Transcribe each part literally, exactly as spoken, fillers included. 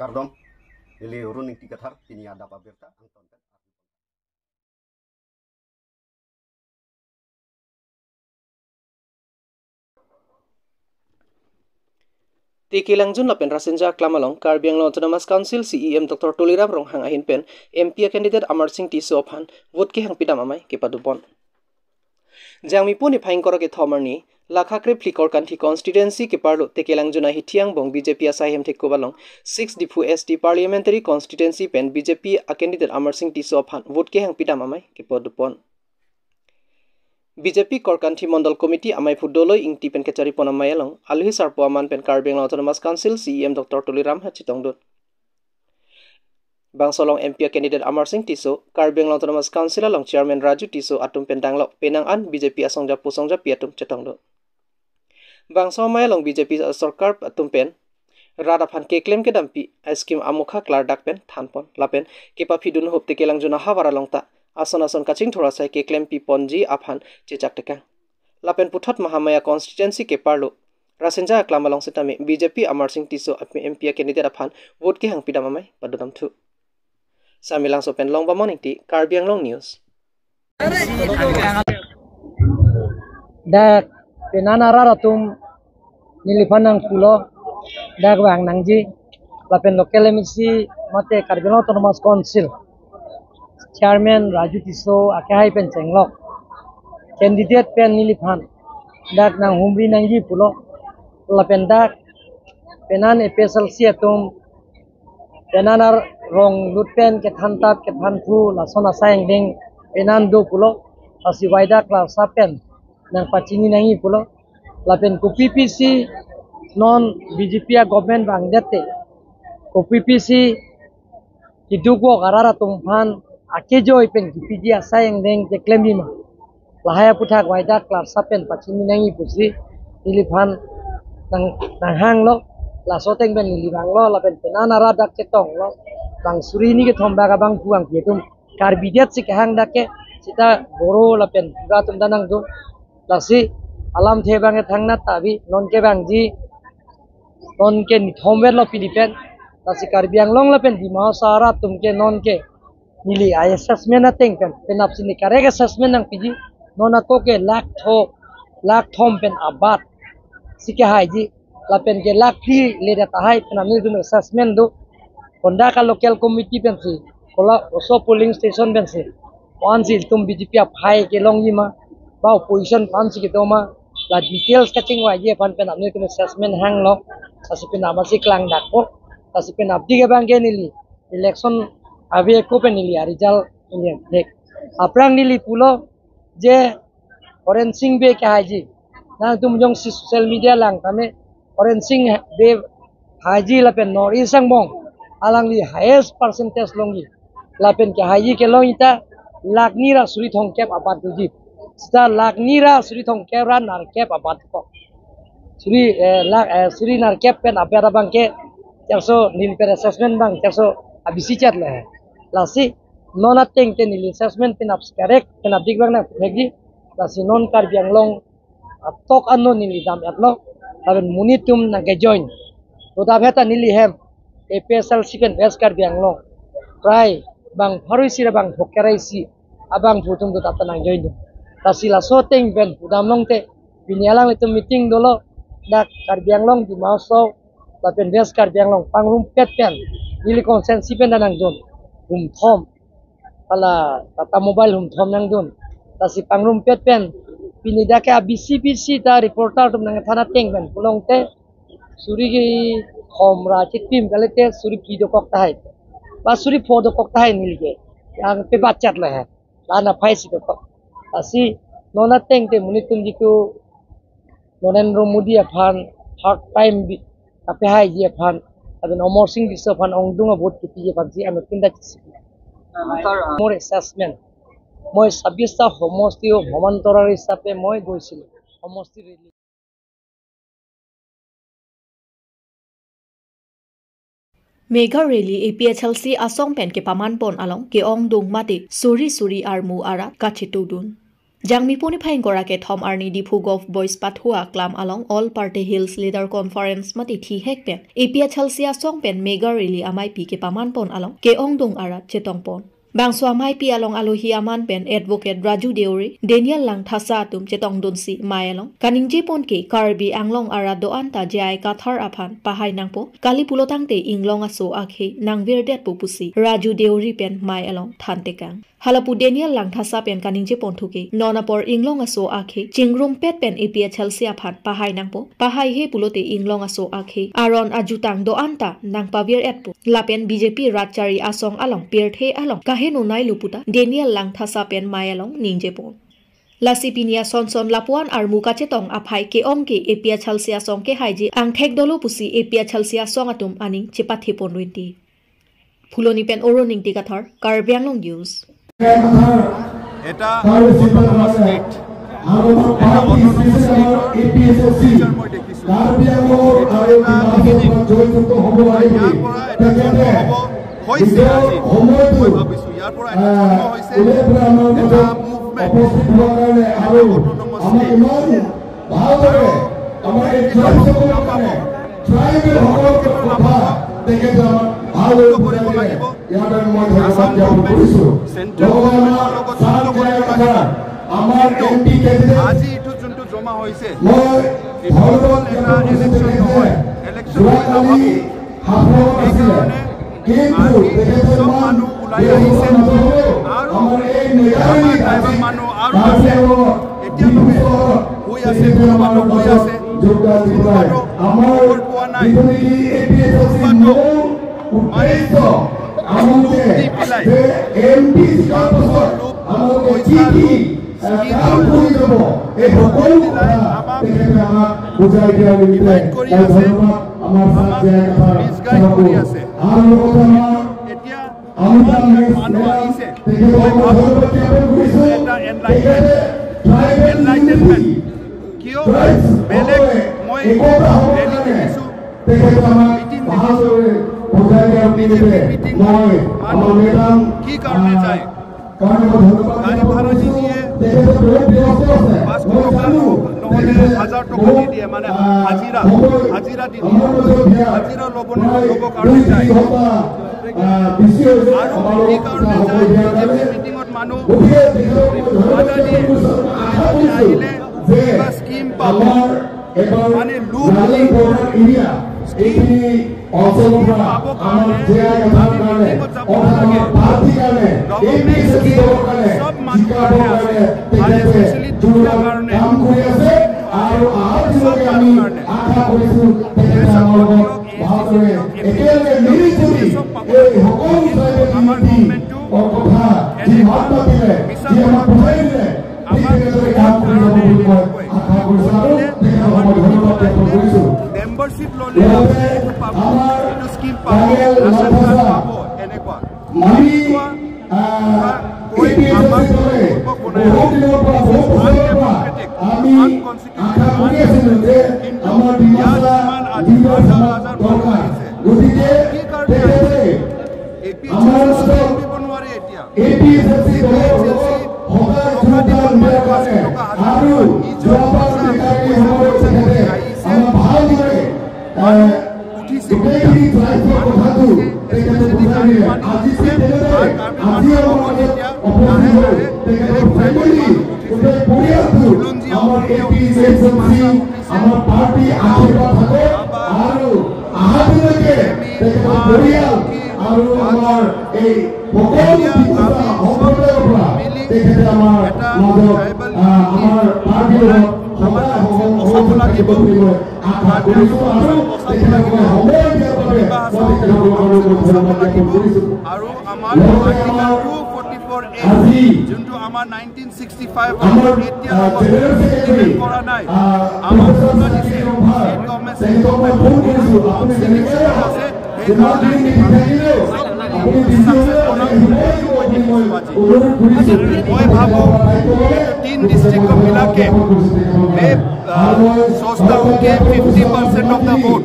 Kardom, ili Arun Ingti Kathar, pini adap abirta, angton. Tikelangjun lapen Rasinja Aklam along Karbi Anglong Autonomous Council C E M Doctor Tuliram Ronghang ahin pen M P a candidate Amar Singh Tisso aphan vote kehang pidam amei kepadopon. Jangmi pu niphai ingkoi ra kethom arni, Lakha Krepli Korkanthi constituency keparlo Tikelangjun ahithi angbong B J P asai hemthekup along six Diphu S T parliamentary constituency pen B J P a candidate Amar Singh Tisso aphan vote kehang pidam amei kepadopon. B J P Korkanthi Mondol Committee ameiphu Doloi Ingti pen kacharipon amei along, aluhi sarpo aman pen Karbi Anglong Autonomous Council C E M Doctor Tuliram ha chetongdun. Bangso along M P a candidate Amar Singh Tisso, Karbi Anglong Autonomous Council along Chairman Raju Tisso atum pen danglok penang an B J P asongjapo songjapi atum chetongdun. Bangso amei along B J P sorkar atum pen rat aphan keklem kedampi a-scheme amokha klardak pen thanpon lapen kepaphidun ahut Tikelangjun ahavar along ta ason ason kachingthur asai keklempiponji aphan chechak tekang. Lapen puthot Mahamaya constituency keparlo Rasinja Aklam along setame B J P Amar Singh Tisso M P a candidate aphan vote kehang pidam amei padodamthu. Samelangso pen Longbamon Ingti, Karbi Anglong News. Dak penang arat atum neliphan nangpulo, dak vang nangji, lapen local M A C mate Karbi Anglong Autonomous Council Chairman Raju Tisso akehai pen chenglok candidate pen neliphan dak nanghumri nangji pulo, lapen dak penang A P H L C atum penang arong lut pen kethan tap kethan phu lason asai angdeng penang do pulo, lasi waidak klarsa pen nangpachini nangji pulo, lapen kopi pisi non B J P a government vangdet te, kopi pisi keduk vok arat atum aphan akejoi pen kipiji asai angdeng keklem pima, lahai aphuthak waidak klarsa pen pachini nangji pusi neliphan nang nanghanglo, laso ateng pen neli vanglo, lapen penang arat dak chetonglo, bang suri hini kethom bak abangphu abangpi atum Karbi det si kehang dak ke, seta Boro lapen Tiwa atum ta nangdun, lasi alamthe abang thangnat ta ave, non ke vangji, non ke nithom vetlo pini pen, lasi Karbi Anglong lapen Dima Hasao arat atum ke non ke neli a-assessment ateng pen, penap si ne correct assessment nangpiji, non ako ke lakh tho, lakh thom pen abat si kehaiji, lapen ke lakh phli ledet tahai penap nelitum assessment do, konda ka local committee pensi, kola oso polling station pensi, ko-ansi itum B J P aphai kelongji ma, ba opposition ko-ansi kedo ma, la details kachingvaiji aphan penap nelitum assessment hanglo, lasi penap amatsi klangdakpo, lasi penap dik abang ke neli election ave ako pen neli a-result neli angthek. Aphrang neli pulo je Horen Sing Bey kehaiji. Nangtum jongsi social media lang tame Horen Sing Bey haiji lapen North East angbong alangli highest percentage longji. Lapen kehaiji kelongji ta lakh ni ra suri thomkep abat doji. Seta lakh ni ra suri thomkep ra nerkep abat ko. Suri, eh, lakh, eh, suri nerkep pen abat abang ke, terso neli pen assessment abang terso abisi chat le. Lasi non ateng te neli assessment penap si correct, penap dik abang nangthekji, lasi non Karbi Anglong atok ano neli dam-etlo, lapen monit atum nangkejoin. Todap heta neli hem A P H L C pen West Karbi Anglong, prai bang pharo isi ra bang phongo ra isi abangphu atum todap ta nangjoin dun. Lasi laso ateng pen pudam long te, pini alanglitum meeting dolo, dak Karbi Anglong, Dima Hasao lapen West Karbi Anglong pangrumpet pen, neli constituency pen ta nangdun, hum thom, hala Tata Mobile hum thom nangdun. Lasi pangrumpet pen, pini dak ke abisi bisi ta reporter atum nangthan ateng pen pulo te, suri kethom ra chitpim kalite suri phli dokok tahai, ba suri pho dokok tahai neli ke, yang pe bachat le he, la na phai si dokok. Lasi non ateng te monit atum jitu Narendra Modi aphan third time bi kapehaiji aphan, lapen Amar Singh Tisso aphan ongdung a-vote kipiji aphan si ano tinda chisi. Sir, uh, more assessment. Moi sabista homosti o homantorar hisabe moi goisil. Homosti rally. Mega rally A P H L C asong pen kepamanpon along ke-ongdung mate suri suri armu arat kachetongdun. Jangmi puni phai ingkoi ra kethom arni Diphu Golf Boys Pathua Klam along All Party Hills Leader Conference mate thihek pen A P H L C asong pen mega rally ameipi kepamanpon along ke-ongdung arat chetongpon. Bangso ameipi along alohi aman pen Advocate Raju Deuri, Daniel Langthasa atum chetongdunsi mei along kaningjepon ke Karbi Anglong arat do-an ta J I Kathar aphan pahai nangpo, kali pulotangte inglong aso akhei nangvirdetpo pusi Raju Deuri pen mei along thantekang. Halapu Daniel Langthasa pen kaningjepon thuke, non apor inglong aso akhei chingrumpet pen A P H L C aphan pahai nangpo, pahaihe pulote inglong aso akhei aron ajutang do-an ta nangpavir-etpo. Lapen B J P rat chari asong along pirthe along kaheno nailu puta Daniel Langthasa pen mei along ningjepon. Lasi pini asonson lapuan armu kachetong aphai ke-ong ke A P H L C asong kehaiji angthek dolo pusi A P H L C asong atum aning chepathepon rinti. Phuloni pen Orun Ingti Kathar, Karbi Anglong News. এটা autonomous state, এটা অট'নমাছ ষ্টেটৰ ফিউচাৰ মই দেখিছোঁ। কাৰ্বি আংলঙৰ আৰু ডিমা হাছাওৰ পৰা জয়যুক্ত হ'ব লাগে বুলি তেখেতে নিজৰ সময়টো, আহ, উলিয়াই পেলাই আমাৰ মাজত উপস্থিত হোৱাৰ কাৰণে আৰু আমাক ইমান ভালদৰে আমাৰ এই ট্ৰাইবেলসকলৰ কাৰণে, ট্ৰাইবেলসকলৰ কথা তেখেতে আমাক ভালদৰে বুজাই দিলে। ইয়াৰ বাবে মই ধন্যবাদ জ্ঞাপন কৰিছোঁ। লগতে আমাৰ ছাৰ জে আই কাথাৰ, আমাৰ এম পি কেণ্ডিডেট, আজি এইটো যোনটো জমা হৈছে, মই এইটো ধন্যবাদ এটা জ্ঞাপন কৰিছোঁ ইলেকশ্যন তেখেতে। নহয়, ইলেকশ্যন যোৱাকালি নাভাবি হাফলঙত আছিলে, কিন্তু তেখেতে ইমান ব্যস্ততাৰ মাজত হ'লেও আমাৰ এই মেগা ৰেলীত আজি কাৰ্বি আংলঙত, ডিব্ৰুগড়ত তেখেতে আমাৰ মাজত যোগদান দি পেলাই আমাৰ যিটো নেকি এ পি এইচ এল চি মূল উদ্দেশ্য, আমালোকে যে এম পি জিকাৰ পাছত আমালোকে কি কি এ, কাম কৰি যাব, এই সকলো কথা তেখেতে আমাক বুজাই দিয়াৰ নিমিত্তে মই ধন্যবাদ আমাৰ ছাৰ জে আই কাথাৰ ছাৰকো। আৰু লগতে আমাৰ অমিতাভ মেধ মেডাম, তেখেতক মই ধন্যবাদ জ্ঞাপন কৰিছোঁ। তেখেতে ট্ৰাইবেল ইউনিটি, ট্ৰাইবছ সকলে একতা হ'বৰ কাৰণে তেখেতে আমাক ভালদৰে বুজাই দিয়াৰ নিমিত্তে মই আমাৰ মেডাম, আহ, কাৰণে মই ধন্যবাদ জ্ঞাপন কৰিছোঁ। তেখেতে বহুত ব্যস্ত আছে, মই জানো। তেখেতে বহুত, আহ, সময় আমাৰ মাজত দিয়া নাই। প্ৰায় দুই তিনি ঘণ্টা, আহ, বেছি হৈছে আমাৰ লগত সময় দিয়াৰ কাৰণে। গতিকে তেখেতক মই ধন্যবাদ জ্ঞাপন কৰিছোঁ আৰু আশা কৰিছোঁ যে আমাৰ এবাৰ নাগালেণ্ড বৰ্ডাৰ এৰিয়া এইখিনি অঞ্চলৰ পৰা আমাৰ জে আই কাথাৰ কাৰণে, অৰ্থাৎ আমাৰ পাৰ্টিৰ কাৰণে, এ পি এইচ এল চি দলৰ কাৰণে জিকাবৰ কাৰণে তেখেতে যোৰদাৰ কাম কৰি আছে। আৰু অহা দিনলৈকে আমি আশা কৰিছোঁ তেখেতে আমাৰ লগত ভালদৰে একেলগে মিলি জুলি এই সকলো ট্ৰাইবেল ইউনিটি কথা যি মাত মাতিলে, যি আমাক বুজাই দিলে, ঠিক তেনেদৰে কাম কৰি যাব বুলি মই আশা কৰিছোঁ আৰু তেখেতক মই ধন্যবাদ জ্ঞাপন কৰিছোঁ। মেম্বাৰশ্বিপ ল'লে লগতে আমাৰ ডাঙৰীয়া লালথাছা, আমি, আহ, এ পি এইচ এল চি দলে বহু দিনৰ পৰা, বহু বছৰৰ পৰা আমি আশা কৰি আছিলোঁ যে আমাৰ ডিমাচা লিডাৰ্ছ আমাক দৰকাৰ। গতিকে তেখেতে আমাৰ মাজত এ পি এইচ এল চি দলৰ লগত সদায় যোগদান দিয়াৰ কাৰণে আৰু যোৱাবাৰ মেকানিৰ সময়ত তেখেতে আমাক ভালদৰে, এ, গোটেইখিনি ট্ৰাইবৰ কথাটো তেখেতে বুজাই দিলে। আজি ঠিক তেনেদৰে আজি আমাৰ মাজত উপস্থিত হৈ তেখেতৰ ফেমিলি, গোটেই পৰিয়ালটো আমাৰ এ পি এইচ এল চি, আমাৰ পাৰ্টি আশীৰ্বাদ থাকক আৰু অহা দিনলৈকে তেখেতৰ পৰিয়াল আৰু আমাৰ এই সকলো ডিমাচা সম্প্ৰদায়ৰ পৰা তেখেতে আমাৰ মাজত, আহ, আমাৰ পাৰ্টিৰ লগত সদায় সহ-, সহযোগ থাকিব বুলি মই আশা কৰিছোঁ আৰু তেখেতসকলে সময় দিয়াৰ বাবে মই তেখেতসকলক মই ধন্যবাদ জ্ঞাপন কৰিছোঁ। আৰু আমাৰ লগতে আমাৰ আৰ্টিকল টু ফৰ্টি ফ'ৰ এ, আজি যোনটো আমাৰ নাইনটিন ছিক্সটি ফাইভ আমাৰ, এতিয়া আহ, জেনেৰেল ছেক্ৰেটাৰী, ইমপ্লিমেণ্ট কৰা নাই। আহ, আমাৰ প্ৰফেচাৰ চাকিৰ ৰংভাৰ, ষ্টেট গভৰ্ণমেণ্ট তেখেতক মই ফোন কৰিছোঁ, আপুনি যেনেকৈ আছে, সেইকাৰণে আপুনি বিজি হ'লে আপুনি আহিবই লাগিব বুলি মই অনুৰোধ কৰিছোঁ। মই ভাবোঁ, তিন ডিষ্ট্ৰিক্ট মিলাকে এই, আহ, সস্তা হোকে fifty percent of the vote,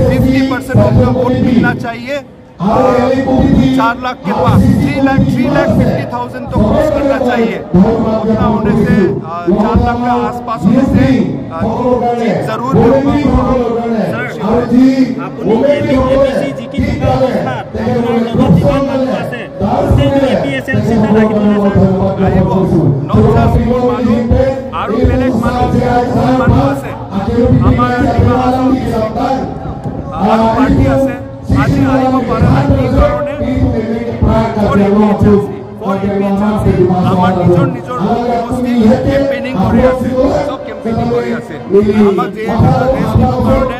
fifty percent of the vote মিলনা চাহিয়ে। चार लाख के पास, थ्री लाख, थ्री लाख फिफ्टी थाउजेंड तो क्रॉस करना चाहिए। उतना होने से, अ, चार लाख का आसपास होने से, अ, जीत जरूर होगा। सर, আপুনি এ পি এছ এল চি জিকিব আপোনাৰ লগত যিমান মানুহ আছে, গোটেইটো এ পি এছ এল চি তাত আহিবনে, ছাৰ? আহিব। নন জাষ্ট মোৰ মানুহ আৰু বেলেগ মানুহ, বহুত মানুহ আছে। আমাৰ ডিমা হাছাও ডিষ্ট্ৰিক্টত, আ, পাৰ্টি আছে। আজি আহিব পৰা নাই কি কাৰণে? For A P H L C, for A P H L C. আমাৰ নিজৰ নিজৰ সমষ্টিত কেম্পেইনিং কৰি আছে, সব কেম্পেইনিং কৰি আছে। আমাক যে ৰেষ্ট দিব কাৰণে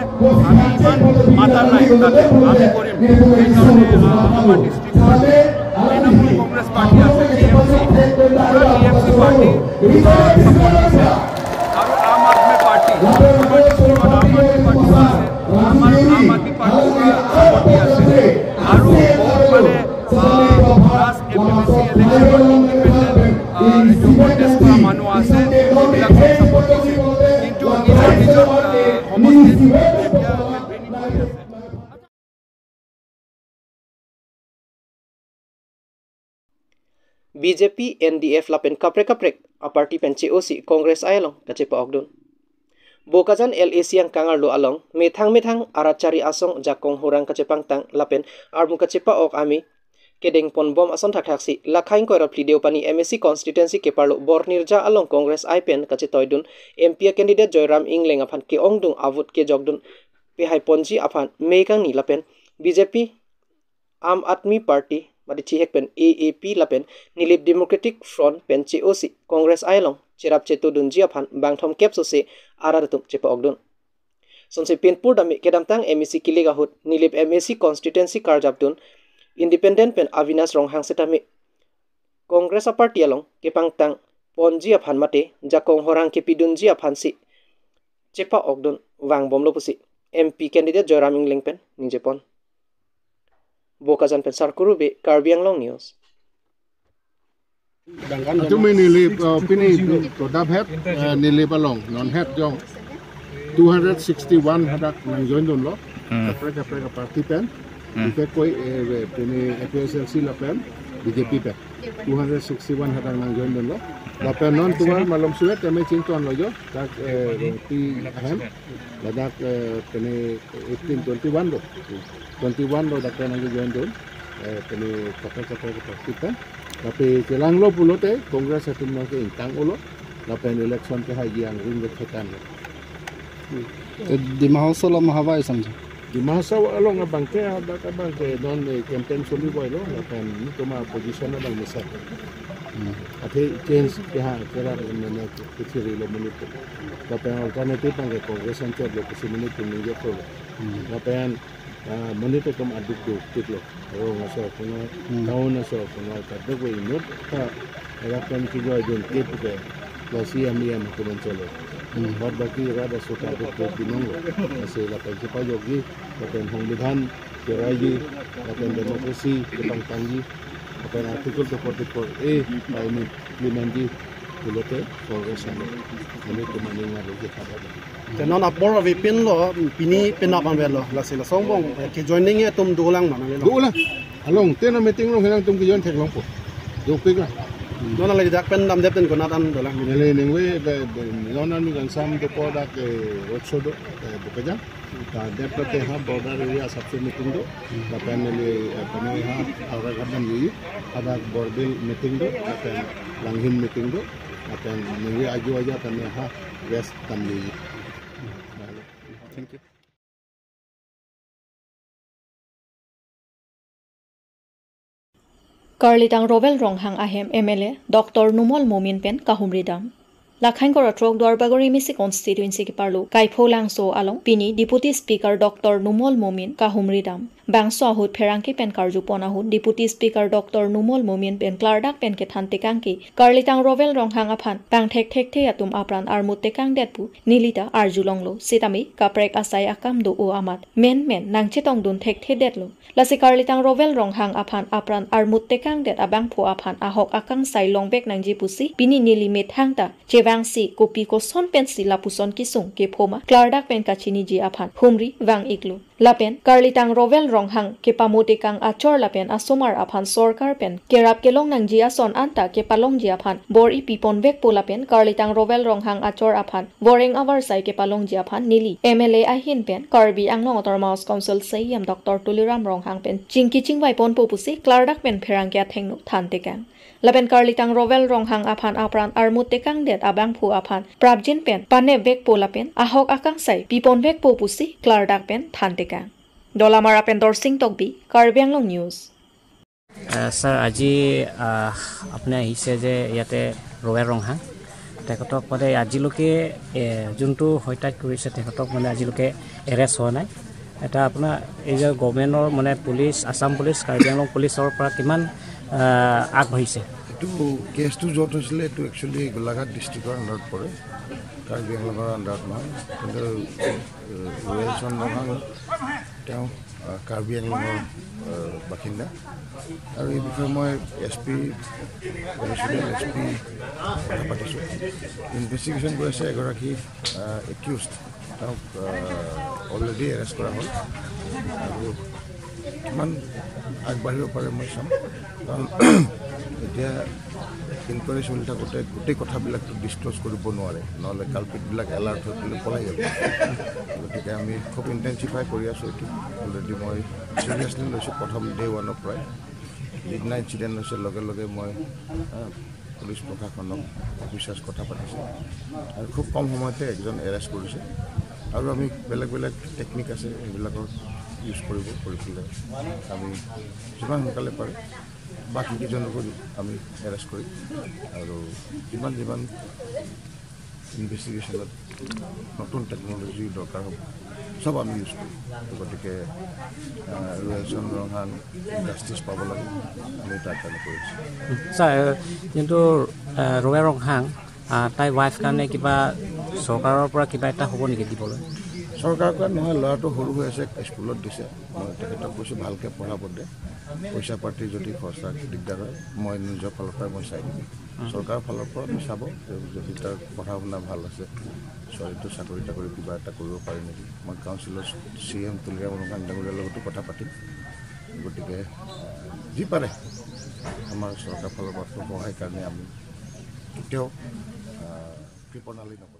আমি ইমান মাতা নাই, তাতে আমি কৰিম। সেইকাৰণে, আ, আমাৰ ডিষ্ট্ৰিক্টত তৃণমূল কংগ্ৰেছ পাৰ্টি আছে, টি এম চি, পুৰা টি এম চি পাৰ্টি, আ, ছাপোৰ্ট আছে। আৰু আম আদমী পাৰ্টি, আমাৰ ডিষ্ট্ৰিক্টত আম আদমী পাৰ্টি আছে, আমাৰ আম আদমী পাৰ্টি পুৰা ছাপোৰ্ট দি আছে। আৰু বহুত মানে, আ, লাষ্ট এম পি টি চি ইলেকশ্যনত ইণ্ডিপেণ্ডেণ্ট, আ, এইটো কণ্টেষ্ট কৰা মানুহ আছে, এইবিলাক চব ছাপোৰ্ট দিছে। কিন্তু নিজৰ নিজৰ, আ, সমষ্টিত এতিয়া কেম্পেইনিং কৰি আছে। B J P, N D F lapen kaprek kaprek aparty pen che-osi Congress ai along kachepa-okdun. Bokajan L A C angkang arlo along methang methang arat chari asong jakong horang kachepangtang lapen armu kachepa-ok ami kedeng ponbom ason thakthaksi Lakhaing Koirap Lideo Pani M A C constituency keparlo Bornirja along Congress ai pen kachetoidun M P a candidate Joyram Engleng aphan ke-ongdung avote kejokdun pehai ponji aphan mei kangni lapen B J P, Aam Aadmi Party, mate chihek pen A A P lapen Nilip Democratic Front pen che-osi Congress ai along cherap chetodunji aphan bangthom kep sose arat atum chepa-okdun. Sonsi pinpur dame kedamtang M A C kilik ahut Nilip M A C constituency karjapdun independent pen Avinash Ronghang setame Congress aparty along kepangtang ponji aphan mate jakong horang kepidunji aphansi chepa-okdun vangbomlo pusi M P candidate Joyram Engleng pen ningjepon. Bokajan pen Sarkuru Bey, Karbi Anglong News. Atumi Nilip, uh, pini todap het, uh, Nilip along non het jong two hundred sixty-one hadak nangjoindunlo. Hmm. Kaprek kaprek aparty pen. Hmm. Bisekhoi, eh, pini A P H L C lapen B J P pen two hundred sixty-one hadak nangjoindunlo. Lapen non tovar malom suet tame chingtonlo jo. Dak, eh, Rongpi ahem. Ladak, eh, pini eighteen twenty-one lo. Twenty-one lo dak nangjoindun. Eh, pini kaprek kaprek aparty pen. Tapi chelanglo pulote Congress atum nangke-ingtang-olo. Lapen election ke haji angring ke thetan lo. Eh, Dima Hasao along habai samjang. Dima Hasao along abangke, hadak abangke non, eh, campaign soli boy lo, lapen nelitum a-position abang mesen. Hmm. Athe change ke ha, kera mane kechiri lo menit. Lapen alternative abangke Congress anchot lo, kusi menit tum ningje ko lo. Hmm. Lapen, ah, menit atum aduk duk tik lo. Rong aso kono, hmm, town aso kono, kaduk we inut, ha, rakan kijoidun ke puke, lasi ami am kuman cholo. Hmm. Baad baki rat aso kaduk duk binong lo. Lasi lapen chepajokji, lapen hongbidhan, cheraiji, lapen democracy, kepangtangji, lapen article two forty-four A, pa implement ji, pulote, Congress ano. Ami kumani ngalo je kada. Te non apor avepinlo, pini penap anvetlo, lasi lason angbong, eh, kejoining atum dolang mana lo? Dolang. Along, te non meeting along henang atum kejoin theklongpo. Dopiklang. Non lagi dak pen damdep pen konat an dolang. Neli ningve, be, be, non an mi kangsam dopo dak, eh, roadshow do, eh, Bokajan. Ta dep lote ha border area asapsi meeting do. Lapen neli, eh, pini ha Howraghat damji. Hadak Borbil meeting do. Lapen Langhin meeting do. Lapen ningve ajo aja tame ha West damji. Thank you. Karlitang Rowel Ronghang ahem M L A Doctor Numal Momin pen kahumri dam. Lakhaing Korathrok Duarbagori M A C constituency keparlo Kaipholangso along pini Deputy Speaker Doctor Numal Momin kahumri dam. Bangso ahut pherangke pen karjupon ahut Deputy Speaker Doctor Numal Momin pen klardak pen kethan tekang ke Karlitang Rowel Ronghang aphan pangthek thekthe atum apran armut tekangdet pu nelita arjulonglo, sitame kaprek asai akam do-o amat menmen nangchetongdun thekthedetlo. Lasi Karlitang Rowel Ronghang aphan apran armut tekangdet abangphu aphan ahok akangsai longvek nangji pusi pini neli methang ta Angsi kopi koson pensi lapuson kesung kephoma klardak pen kachiniji aphan humri vang-iklo. Lapen Karlitang Rowel Ronghang kepamotekang achor lapen asomar aphan sorkar pen kerap kelong nangji ason anta kepalongji aphan bor-i piponvekpo lapen Karlitang Rowel Ronghang achor aphan voreng avarsai kepalongji aphan neli M L A ahin pen Karbi Anglong Autonomous Council C E M Doctor Tuliram Ronghang pen chingki chingvaiponpo pusi klardak pen pherangke athengno thantekang. Lapen Karlitang Rowel Ronghang aphan apran armut tekangdet abangphu aphan prapjin pen panepvekpo lapen ahok akangsai piponvekpo pusi klardak pen thantekang. Dolamara pen Dorsing Tokbi, Karbi Anglong News. আহ, ছাৰ, আজি, আহ, আপুনি আহিছে যে ইয়াতে ৰৱেল ৰংহাং, তেখেতক মানে আজিলৈকে, এ, যোনটো হত্যাত কৰিছে, তেখেতক মানে আজিলৈকে এৰেষ্ট হোৱা নাই। এটা আপোনাৰ এই যে গভৰ্ণমেণ্টৰ মানে পুলিচ, আছাম পুলিচ, কাৰ্বি আংলং পুলিচৰ পৰা কিমান, আহ, আগবাঢ়িছে? এইটো কেছটো য'ত হৈছিলে, এইটো একচুৱেলি গোলাঘাট ডিষ্ট্ৰিক্টৰ আণ্ডাৰত পৰে, কাৰ্বি আংলঙৰ আণ্ডাৰত নহয়। কিন্তু, এ, ৰৱেল চন্দ্ৰ ৰংহাং তেওঁ, আহ, কাৰ্বি আংলঙৰ, আহ, বাসিন্দা। আৰু এই বিষয়ে মই S P, additional S P কথা পাতিছোঁ। ইনভেষ্টিগেশ্যন কৰি আছে এগৰাকী, আহ, একিউজড। তেওঁক, আহ, অলৰেডি এৰেষ্ট কৰা হ'ল। আৰু কিমান আগবাঢ়িব পাৰে মই চাম। কাৰণ এতিয়া ইনকুৱাৰী চলি থাকোঁতে গোটেই কথাবিলাকতো ডিছক্ল'জ কৰিব নোৱাৰে, নহ'লে কালপিটবিলাক এলাৰ্ট হৈ পেলাই পলাই যাব। গতিকে আমি খুব ইণ্টেনচিফাই কৰি আছোঁ এইটো। অলৰেডি মই ছিৰিয়াছলি লৈছোঁ প্ৰথম ডে ওৱানৰ পৰাই। যিদিনা ইনচিডেণ্ট হৈছে, লগে লগে মই, আহ, পুলিচ প্ৰশাসনক অফিচাৰ্ছ কথা পাতিছোঁ আৰু খুব কম সময়তে একজন এৰেষ্ট কৰিছে। আৰু আমি বেলেগ বেলেগ টেকনিক আছে, সেইবিলাকৰ ইউজ কৰিব, কৰি পেলাই আমি যিমান সোনকালে পাৰোঁ বাকীকেইজনকো আমি এৰেষ্ট কৰিম। আৰু যিমান যিমান ইনভেষ্টিগেশ্যনত নতুন টেকন'লজি দৰকাৰ হ'ব, চব আমি ইউজ কৰিম। গতিকে, আহ, ৰৱেল চন্দ্ৰ ৰংহাং জাষ্টিচ পাব লাগে, আমি তাৰ কাৰণে কৰি আছোঁ। ছাৰ, যোনটো, আহ, ৰৱেল ৰংহাং, আহ, তাই ৱাইফ কাৰণে কিবা চৰকাৰৰ পৰা কিবা এটা হ'ব নেকি দিবলৈ? চৰকাৰৰ কাৰণে নহয়, ল'ৰাটো সৰু হৈ আছে, স্কুলত দিছে। মই তেখেতক কৈছোঁ, "ভালকৈ পঢ়াব দে, পইচা পাতি যদি খৰচা দিগদাৰ হয়, মই নিজৰ ফালৰ পৰা মই চাই দিম।" চৰকাৰৰ ফালৰ পৰা আমি চাব, যদি তাৰ পঢ়া শুনা ভাল আছে, ছোৱালীটো চাকৰি তাকৰি কিবা এটা কৰিব পাৰে নেকি। মই কাউন্সিলৰ চি এম তুলিৰাম ৰংহাং ডাঙৰীয়াৰ লগতো কথা পাতিম। গতিকে, আহ, যি পাৰে আমাৰ চৰকাৰ ফালৰ পৰা সহায় কাৰণে আমি কেতিয়াও, আহ, কৃপণালি নকৰোঁ।